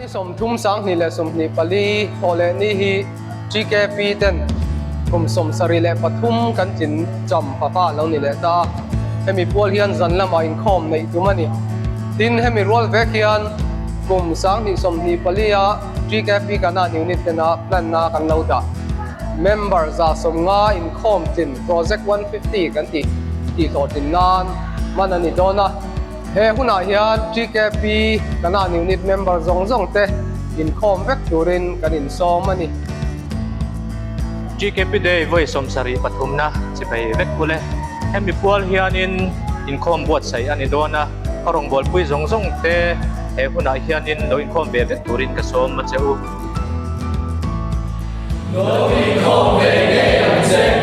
30 2024 thawhlehni hi TKP ten kum 73 kan tlin cham papa lo ni leh ta a, hemi pual hian zan lamah inkhawm neih tum a ni. Tin, hemi rual vek hian kum 2024 a TKP Kanan Unit tena plan na kan lo dah. Member 150 inkhawm tlin Project 150 kan tih tihhlawhtlin nan hman a ni dawn a. He hunah hian TKP Kanan Unit member zawng zawng te inkhawm vek turin kan insawm a ni. TKP Day vawi 73 na chibai vek ule. Hemi pual hianin inkhawm buatsaih a ni dawn a, ka rawngbawlpui zawng zawng te he hunah hianin lo inkhawm ve vek turin ka sawm a che u. Lo inkhawm ve ngei ang che.